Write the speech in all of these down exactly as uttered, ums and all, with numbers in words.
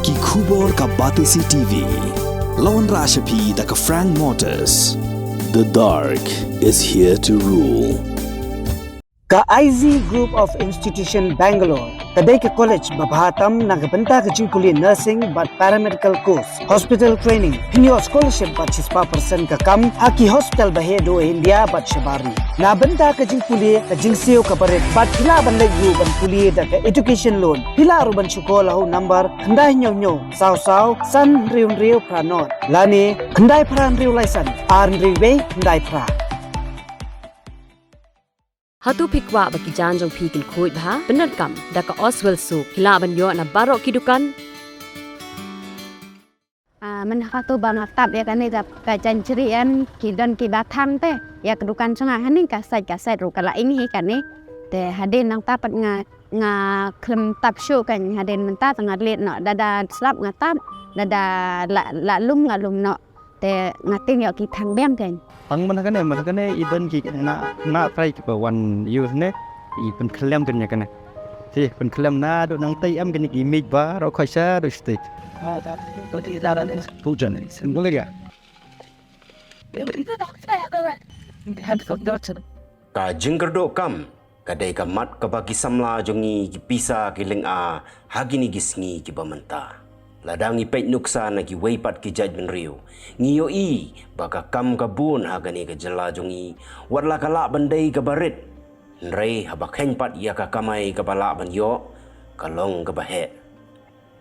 Ki khubor ka Batesi T V. La wanrah sha phi da ka Frank Motors. The dark is here to rule. Ka I Z Group of Institution Bangalore ka dei ka college ba bha tam na ka bynta ka jingpule nursing bad paramedical course, hospital training, pynïoh scholarship bad shispah percent ka kam ha ki hospital ba heh duh India bad shabar ri. Na bynta ka jingpule ka jingsiew kaba rit bad phi lah ban leit ruh ban pule da ka education loan. Phi lah ruh ban shu call ha u number khyndai hynñiew hynñiew saw saw san hynriew hynriew phra nod lane khyndai phra hynriew lai san ar hynriew wei khyndai phra. Hato phi kwah ba ki jaiñ jong phi kin khuid bha? Pyndonkam da ka Oswell Soap. Phi lah ban ïoh na baroh ki dukan. Ah, mynta hato ba nga tap ïa kane ka, ka jaiñjri em, ki don kiba thang te. Ïa ka dukan jong nga hangne ka sait ka sait ruh ka la ing hi kane. Te hadien nangta pat nga, nga khlem tap shuh kan, hadien mynta te nga leit noh, lada slap nga tap, lada la, la lum nga lum noh. Te nga tieng ïoh ki thang biang kan. Tang mynta kane, mynta kane i don ki khynnah, khynnah trai kiba wan ïa u ne, i pynkhlem kan ïa kane. Te pynkhlem naduh nangtei em kane ki miej baroh khoit shaduh shatei. Pujan, boleh ya? Ka jingkyrduh kam ka dei ka mat kaba ki samla jong ngi ki pisa ki lynga ha kine ki sngi kiba mynta. Lada ngi peit nuksa na kiwei pat ki jaitbynriew, ngi ïohi ba ka kam ka bun ha kane ka jylla jong ngi, wat la ka lah ban dei kaba rit, hynrei haba kheiñ pat ïa ka kamai kaba lah ban ïoh, ka long kaba heh.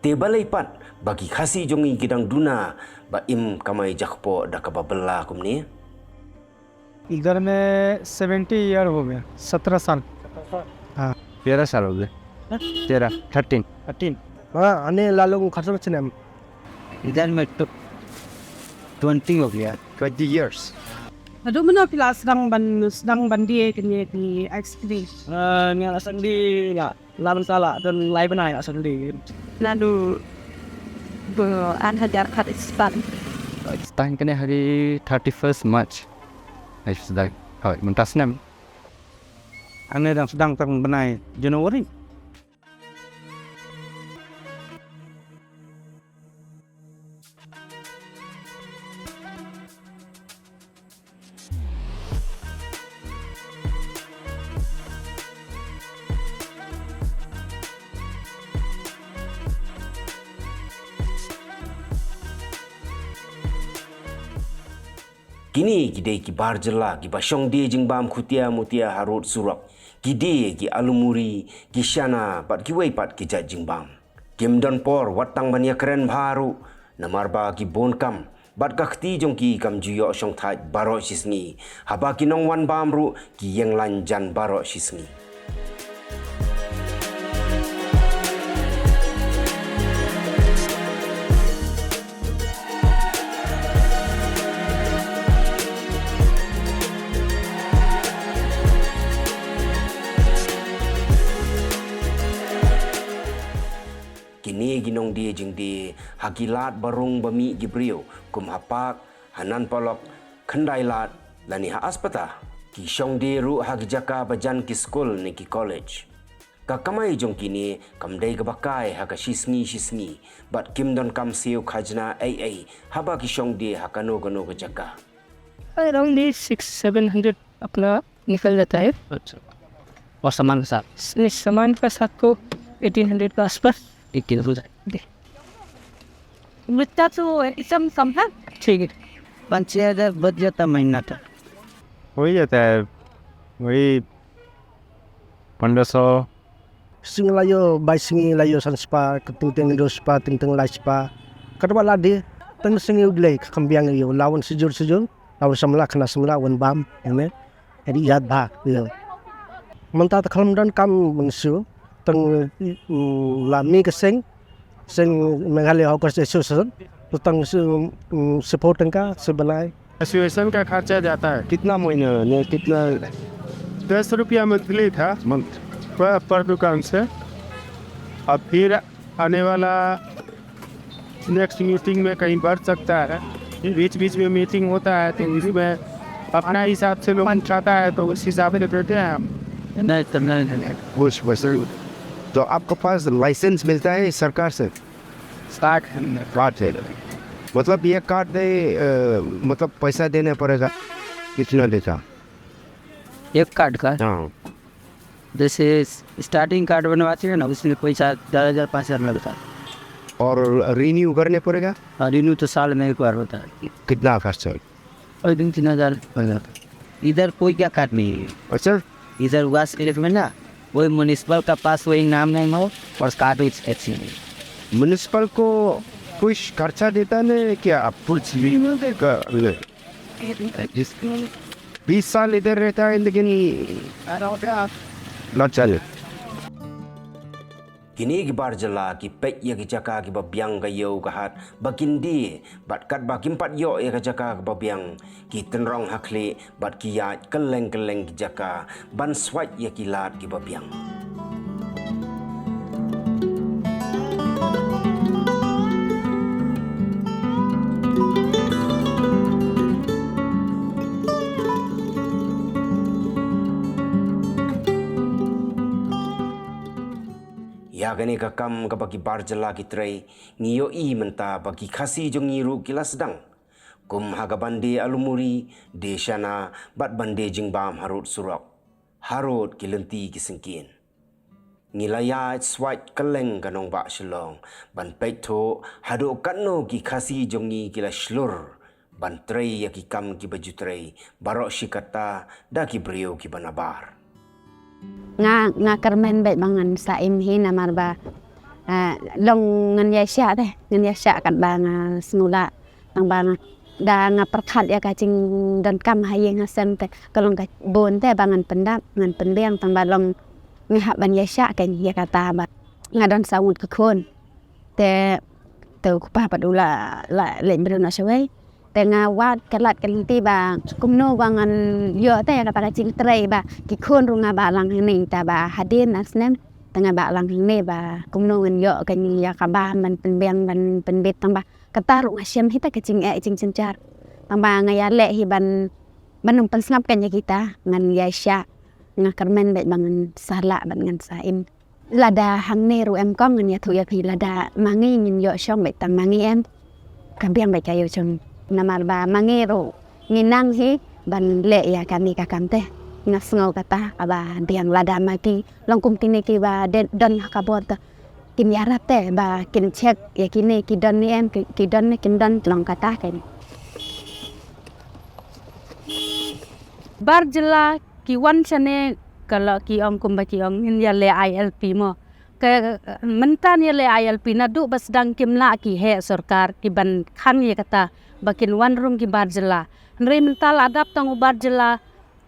Te balei pat ba ki Khasi jong ngi ki dang duna ba im kamai jakpoh da kaba bylla kumne? इधर में seventy year हो गया, सत्रह साल। हाँ। तेरह साल हो गए। तेरह, थर्टीन। थर्टीन। हाँ, आने लालू खत्म से नाम। इधर में तो ट्वेंटी हो गया। Twenty years. Aduh, mano phi la sdang ban, sdang ban die kane ki ice cream? Ah, nga la sdang die la, la ban sa la don lai bnai la sdang die. Naduh ba ar hajar khat spah. Sdang kane ha ki thirty first March. Ai sdang. Hoi, mynta snem. Ane dang sdang tang bnai January. Kine ki dei ki bar jylla kiba shong die jingbam khutia mutia ha rud surok. Ki die, ki alu muri, ki shana bad kiwei pat ki jait jingbam. Kim don por wat tang ban ïakren bha ruh, namar ba ki bun kam bad ka kti jong ki kam ju ïoh shongthait baroh shi sngi, haba ki nongwan bam ruh ki ïeng lain jan baroh shi sngi. Kine ki nongdie jingdie ha ki lad ba rung ba mih ki briew, kum ha park, ha nan paralok, khyndai lad, lane ha aspatar. Ki shong die ruh ha ki jaka ba jan ki skul ne ki college. Ka kamai jong kine kam dei kaba kai ha ka shi sngi shi sngi, bad kim don kam siew khajna ei ei haba ki shong die ha kano kano ka jaka. Around the six seven hundred अपना निकल जाता है। अच्छा। और सामान के साथ? नहीं, सामान का साथ तो एटीन हंड्रेड के आसपास। Eighteen hundred. जी। बच्चा तो एकदम कम है। ठीक है। पाँच छः हज़ार बच जाता महीना का। हो ही जाता है, वही पन्द्रह सौ। Sngi la ïoh, bai sngi la ïoh san spah, ka teng teng hynriew spah, teng teng lai spah. Katba la die, teng sngi U Blei ka kham biang ïoh, la wan sijur sijur, la wan samla, khana samla, wan bam, ïa me. Ri ïaid bha ïa. Mynta te khlem don kam mynsiem, tang, mm, la mih ka seng, seng Meghalaya Hawkers Association, to tang se, mm, support tyngka se bnai. Association का खर्चा जाता है। कितना महीने में, कितना? दस रुपया मंथली था। मंथ। पर, पर दुकान से। अब फिर आने वाला नेक्स्ट मीटिंग में कहीं बढ़ सकता है। बीच बीच में मीटिंग होता है, तो उसमें अपना हिसाब से लोग उठाता है, तो उस हिसाब से देते हैं हम। नहीं, तो नहीं, नहीं, नहीं। कुछ वैसे, तो आपके पास लाइसेंस मिलता है सरकार से? कार्ड। कार्ड से। मतलब ये कार्ड दे, अ, मतलब पैसा देना पड़ेगा, कितना देता? एक कार्ड का? हाँ। जैसे स्टार्टिंग कार्ड बनवाते हैं ना, उसमें पैसा चार हज़ार पाँच हज़ार लगता है। और रिन्यू करने पड़ेगा? हाँ, रिन्यू तो साल में एक बार होता है। कितना खर्च है? और दो तीन हज़ार हो जाता है। इधर कोई क्या कार्ड नहीं है। अच्छा। इधर हुआ सिर्फ में ना, वही म्युनिसिपल का पास वही नाम नहीं हो और कार्ड भी अच्छी नहीं। म्युनिसिपल को कुछ खर्चा देता नहीं क्या? आप कुछ भी नहीं देगा? नहीं। बीस साल इधर रहता है, लेकिन ना चले। Kine ki bar jylla ki peit ïa ki jaka kiba biang ka ïew ka hat ba kin die, bad katba kim pat ïoh ïa ka jaka kaba biang, ki tynrong ha khlieh bad ki ïaid kylleng kylleng ki jaka ban swait ïa ki lad kiba biang. Ïa kane ka kam kaba ki bar jylla ki trei, ngi ïohi mynta ba ki Khasi jong ngi ruh ki la sdang, kum ha ka ban die alumuri, die shana, bad ban die jingbam harud surok, harud ki lynti ki syngkien. Ngi la ïaid swait kylleng ka nongbah Shillong ban peit thuh haduh katno ki Khasi jong ngi ki la shlur ban trei ïa ki kam kiba ju trei baroh shi katta da ki briew kiba nabar. Nga, nga kyrmen beit ba ngan sa im hi namar ba, eh, long ngan ïaishah te, ngan ïaishah katba nga sngewlah. Tang ba nga, da nga pyrkhat ïa ka jingdonkam ha ïing ha sem te, ka long ka bun te ba ngan pyndap, ngan pynbiang, tang ba long nga hap ban ïaishah kein ïa kata ba nga don saw ngut ka khun. Te, te u kpa pat u la, la leit briew noh shawei. Te nga wad ka lad ka lynti ba kumno ba ngan ïoh te ïa kata ka jingtrei ba ki khun ruh nga bah lang hangne, te ba hadien ar snem te nga bah lang hangne ba kumno ngan ïoh kein ïa ka bam ban pynbiang ban pynbit, tang ba kata ruh nga shem hi te ka jingeh jingjynjar. Tang ba nga ïaleh hi ban, ban ym pynsngap kein ïa kita, ngan ïaishah, nga kyrmen beit ba ngan sa lah bad ngan sa im. Lada hangne ruh em kong, ngan ïathuh ïa phi, lada ma ngi ngin ïoh shong beit tang ma ngi em, ka biang beit ka ïew jong ngi. Namar ba ma ngi ruh ngi nang hi ban leh ïa kane ka kam te. Nga sngew kata kaba biang, lada ma ki long kum kine kiba de-, don ha ka bor te kin ïarap te ba kin check ïa kine ki don ne em, ki, ki don ne kin don, long kata kein. Bar jylla ki wan shane, ka la ki ong kumba ki ong ngin ïaleh I L P mo. Ka, mynta ngin ïaleh I L P, naduh ba sdang kim lah ki heh sorkar ki ban khang ïa kata ba kin wan rung ki bar jylla. Hynrei mynta la dap tang u bar jylla,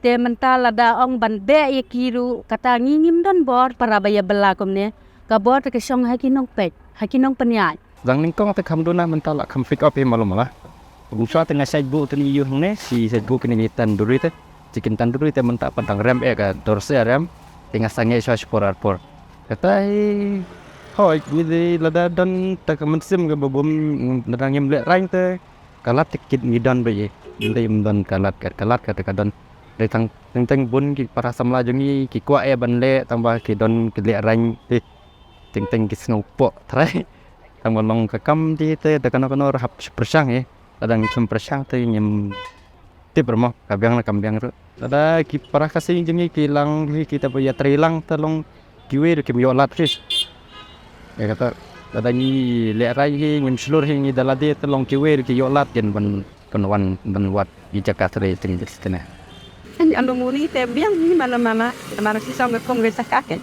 te mynta lada ong ban beh ïa ki ruh, kata ngi ngim don bor para ba ïa bylla kumne. Ka bor te ka shong ha ki nongpeit, ha ki nongpynïaid. Dang nyngkong te kham duna, mynta la kham pick up hi malu mala. Bun shuwa te nga shait buh te ngi ïoh hangne, shi shait buh kine ki tandoori te. Shi kin tandoori te mynta pat dang rem eh, ka dor se rem. Te nga sangeh shuwa shipor arpor. Kata hi, hoi, ngi dei lada don te ka mynsiem kaba bun, lada ngim lehraiñ te ka lad te kit ngi don ba ïa. Ngi dei ym don ka lad ka, ka lad ka te ka don. Dei tang, teng teng bun ki para samla jong ngi ki kwah eh ban leh, tang ba ki don ki lehraiñ te. Teng teng ki sngewpoh trai. Tang ba long ka kam te, te da kano kano ruh hap pyrshang eh. Lada ngim pyrshang te ngim tip ruh mo ka biang ne kam biang ruh. Lada ki para Khasi jong ngi ki lang hi, kita ba ïatrei lang te long kiwei ruh kim ïoh lad hi. Ïa kata, lada ngi lehraiñ hi, ngim shlur hi, ngi da lade te long kiwei ruh ki ïoh lad kin ban, ban wan, ban wad ïa ki jaka trei teng teng ne. Kan alumuri te biang hi mana mana, mana ki song ka kum ka jaka kein.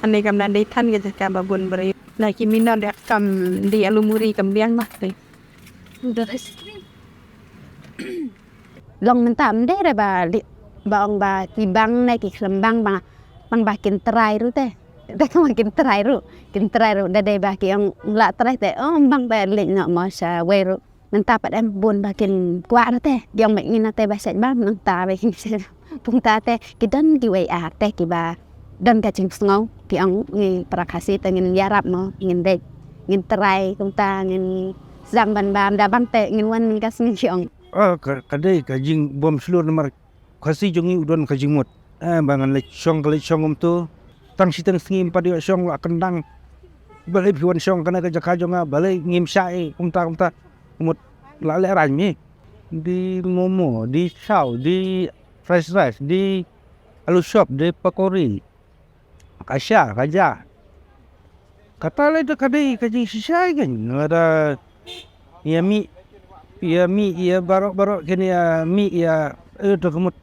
Ane kam da dei than ka jaka ba bun briew. Na ki mina da kam dei alumuri kam biang mah te. Long mynta ym dei re ba li-, ba ong ba ki bang ne ki khlem bang ba, bang ba kin trai ruh te. Te ka ma kin trai ruh, kin trai ruh, da dei ba ki ong la trai te, ong bang te leit noh mo shawei ruh. Mynta pat em bun ba kin kwah ruh te, ki ong ba ngin na te ba shait bam, nangta ba kin shait. Pung ta te, ki don kiwei ar te kiba don ka jingsngew, ki ong ngi para Khasi te ngin ïarap mo, ngin dei, ngin trai, kumta ngin sdang ban bam, da bang te ngin wan mynta ka sngi, ki ong. Ah, ka, ka dei ka jingbym shlur namar Khasi jong ngi u don ka jingmut. Eh, ba ngan leit shong ka leit shong kumto. Tang shiteng sngi ym pat ïoh shong, la kyndang. Balei phi wan shong kane ka jaka jong nga, balei ngim shah ei, kumta kumta. Mut la lehraiñ mi. Dei momo, dei chow, dei fried rice, dei alu chop, dei pakori. Ka sha, ka ja. Kata lei da ka dei ka jingshisha ïa ngi. Lada ïa mih, ïa mih, ïa baroh baroh kine ïa mih ïa, eh, to ka mut.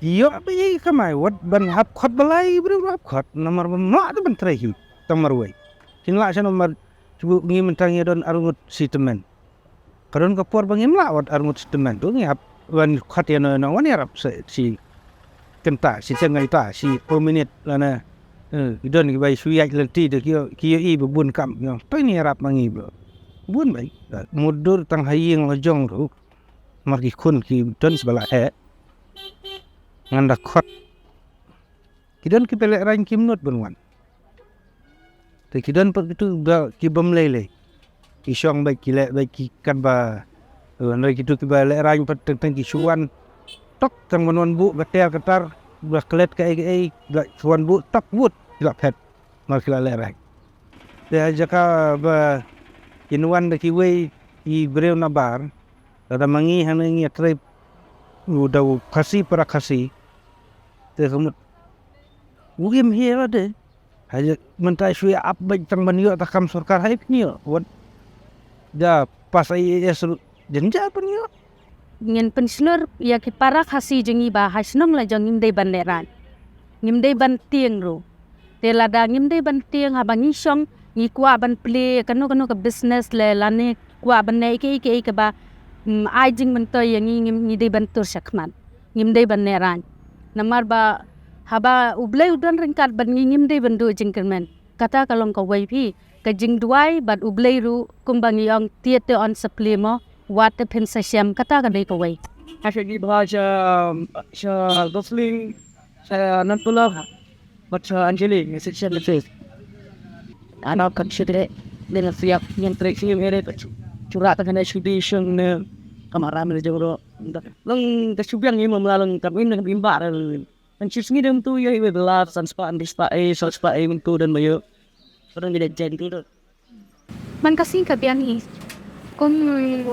Ïoh ba ïa kamai wat ban hap khot ba lai briew hap khot. Namar ba mah da ban trei hi. Tang marwei. Kin lah sha namar shu ngi mynta ngi don arngut shi tymmen. Ka don ka por ba ngim lah wat arngut shi tymmen, to ngi hap wan khot ïano ïano, wan ïarap shi, shi kynta, shi seng kynta, shi per minit lane. Eh, ki don kiba shu ïaid lynti te ki ïoh, ki ïohi ba bun kam, ïoh. To ngi ïarap ma ngi ba bun bha. Mutdur tang ha ïing la jong ruh, mar ki khun ki don sha ba la heh. Ngan da khot. Ki don kiba lehraiñ kim nud ban wan. Te ki don pat kitu ba ki bym lei lei. Ki shong beit, ki leh beit, ki katba, eh, hynrei kitu kiba lehraiñ pat teng teng ki shu wan tok tang ban wan buh ka ter ka tar, ba klet kaei kaei, ba shu wan buh tok wut ki la phet. Mar ki la lehraiñ. Te ha jaka ba kin wan da kiwei i briew na bar, lada ma ngi hangne ngi ïatrei u da u Khasi para Khasi. Te ka mut u im hi lade. Haja mynta shu ïa ap beit tang ban ïoh ta kam sorkar, ha ïa pynïoh. Wat da pass I A S ruh jynjar pynïoh. Ngin pynshlur ïa ki para Khasi jong ngi ba ha shnong la jong ngim dei ban lehraiñ. Ngim dei ban tieng ruh. Te lada ngim dei ban tieng, haba ngi shong ngi kwah ban plie kano kano ka business lane kwah ban leh ïa kiei kiei kaba, mm, ai jingmyntoi ïa ngi, ngim, ngi dei ban tur shakhmat. Ngim dei ban lehraiñ. Namar ba haba U Blei u don ryngkat bad ngi, ngim dei ban duh jingkyrmen. Kata ka long kawei phi. Ka jingduwai bad U Blei ruh kumba ngi ong, tied te yn sa plie mo, wad te phin sa shem, kata ka dei kawei. Ka sha ngi bha sha, sha Gosling, sha Nantula, bad sha Anjali, ngi sha shem ngi sha. Ana kan sha te, ngi ngi siap, ngi trei sha ngi re, shu rah tang kane shu dei shong ne, kamara me jong ro. Long ka shu biang ngi mo mla long kam in kam in ba re. Kan shu sngi dem tu ïa iwe bela san spah, san spah, eh, san spah, eh, tu dan bayo. Kadang dia jen tu tu. Man ka sing ka biang hi. Kum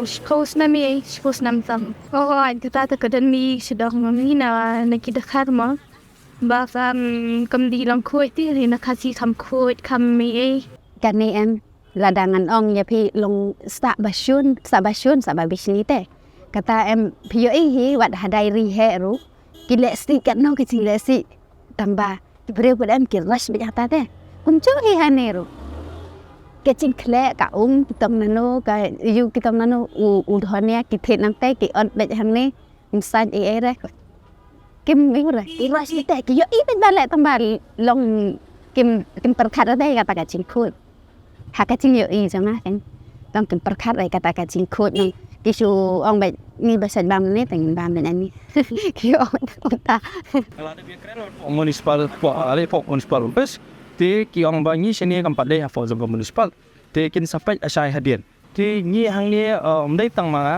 shiphew snem hi, shiphew snem tam. Oh, oh, kata ta ka don mi shu dang mi na, na ki dkhar mo. Ba kam, kam dei long khuid ti, na Khasi kham khuid, kham mi ei. Kane em, lada ngan ong ïa phi long sah ba shun, sah ba shun, sah ba bishni te. Kata em, phi ïohi hi, wat ha diary hi ruh. Ki leh sih katno ki jingleh sih. Tang ba ki briew pat em ki rush beit hangta te. Kumjuh hi hangne ruh. Ka jingkhleh, ka um ki tong nano, ka ïew ki tong nano, u, u dhonia ki thied nangte ki ot beit hangne. Ym sait ei ei re. Kim ïohi re. Ki rush beit te, ki ïohi beit ba leh tang ba long kim, kim pyrkhat re te kata ka jingkhuid. Ha ka jingïohi jong nga kan. Tang kim pyrkhat re kata ka jingkhuid ne. Ki shu ong ba ngi ba sait bam ne, tang ngin bam ne ani. Ki ong kumta. Municipal, pok, ale pok municipal office. Te ki ong ba ngi shane kam pat dei ha pok jong ka municipal. Te kin sa peit ashai hadien. Te ngi hangne, uh, ym dei tang ma nga.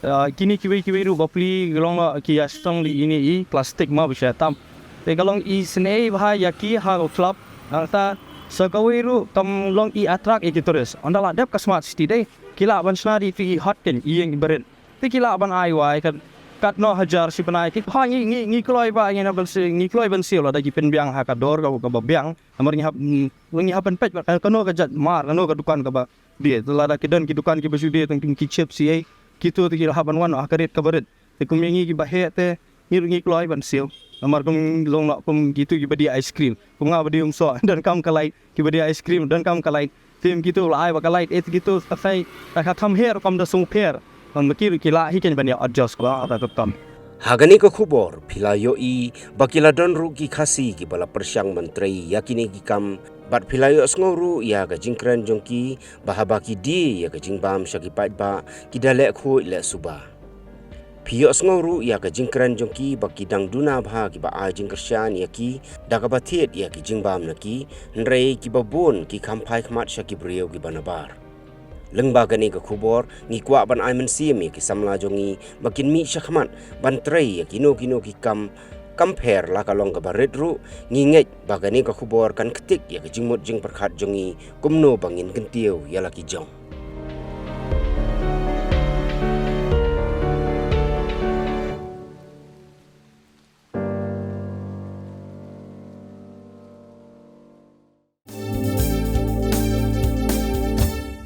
Uh, kine kiwei kiwei ruh bapli long, uh, ki ïa shong di ine i plastik ma ba sha tam. Te ka long i sngewbha ïa ki ha u club. Nangta sa kawei ruh kam long i attract ïa ki tourist. Ynda la dep ka smart city dei ki lah ban shna di tu i hot ken i ïeng i barit. Te ki lah ban ai wai kat, katno hajar shi bnai ki ha ngi, ngi, ngi kloi ba ngi na ban siew, ngi kloi ban siew lada ki pynbiang ha ka dor ka, kaba biang. Namar ngi hap, ngi, ngi hap ban peit ba kano ka jait mar, kano ka dukan kaba die, lada ki don ki dukan kiba shu die tang ki chip shi ei, kitu te ki hap ban wan ha ka rate kaba rit. Te kum ïa ngi kiba heh te ngi ruh ngi kloi ban siew. Namar kum long noh kum kitu kiba die ice cream. Kum nga ba die umsoh, donkam ka light, kiba die ice cream donkam ka light. Te kitu la ai ba ka light, eh, kitu ta sai, ta ka kham heh ruh kam da sngewpher. Tang ba ki ruh ki lah hi ken ban ïa adjust ka ba ta tam. Ha kane ka khubor phi la ïohi ba ki la don ruh ki Khasi kiba la pyrshang ban trei ïa kine ki kam, bad phi la ïohsngew ruh ïa ka jingkren jong ki ba haba ki die ïa ka jingbam sha ki paidbah ki da leh khuid leh suba. Phi ïohsngew ruh ïa ka jingkren jong ki ba ki dang duna bha kiba ai jingkyrshan ïa ki da kaba thied ïa ki jingbam na ki, hynrei kiba bun ki kham phai khmat sha ki briew kiba nabar. Lyngba kane ka khubor ngi kwah ban ai mynsiem ïa ki samla jong ngi ba kin mih shakhmat ban trei ïa kino kino ki kam Kam pher la ka long kaba rit ruh, ngi ngeit ba kane ka khubor kan ktik ïa ka jingmut jingpyrkhat jong ngi kumno ba ngin kyntiew ïa la ki jong.